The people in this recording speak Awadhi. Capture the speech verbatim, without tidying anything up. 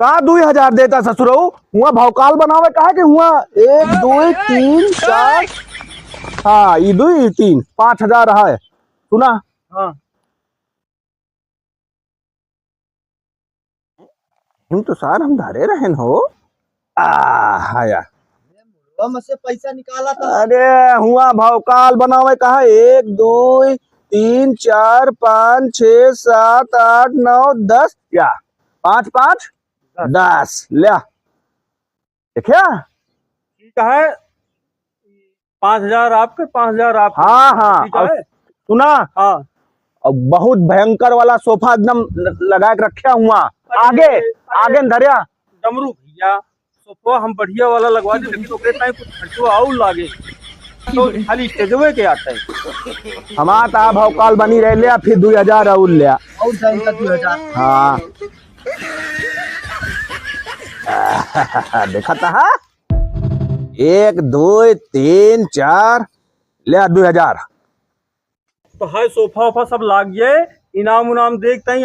का दुई हजार देता ससुरऊ? हुआ भौकाल बनावे का है कि हुआ एक, दुई, तीन, चार, हाँ, ई दुई, ई तीन, पाँच हजार है। सुना? हाँ। हम तो सार हम धरे रहेन हो। आ, हाँ यार। मुड़वा में से पैसा निकाला था। अरे, हुआ भौकाल बनावे का है, एक, दुई, तीन, चार, पाँच, छः, सात, आठ, नौ, दस, या, पाँच, पाँच, दस। दस, ल्या। देखिया? ठीक है, पाँच हजार आपके, पाँच हजार आपके। हाँ, हाँ, ठीक और है? सुना? हाँ। और बहुत भयंकर वाला सोफा एकदम ल-, लगा के रख्या हुआ। अरे, आगे, अरे, आगे न धर्या। डमरू भैया, सोफा हम बढ़िया वाला लगवा दे, लेकिन ओकरे ताईं कुछ खर्चो आउर लागे। तो खाली स्टेजवे के आते हैं। हमार तो भौकाल बनी रहे, ल्या फिर दुई हजार और ल्या। और जाएगा दुई हजार। हाँ। देखा था, एक, दुई, तीन, चार, ल्या दुई हजार। तो हाय सोफा वोफा सब लाग गए, इनाम उनाम देखते हैं।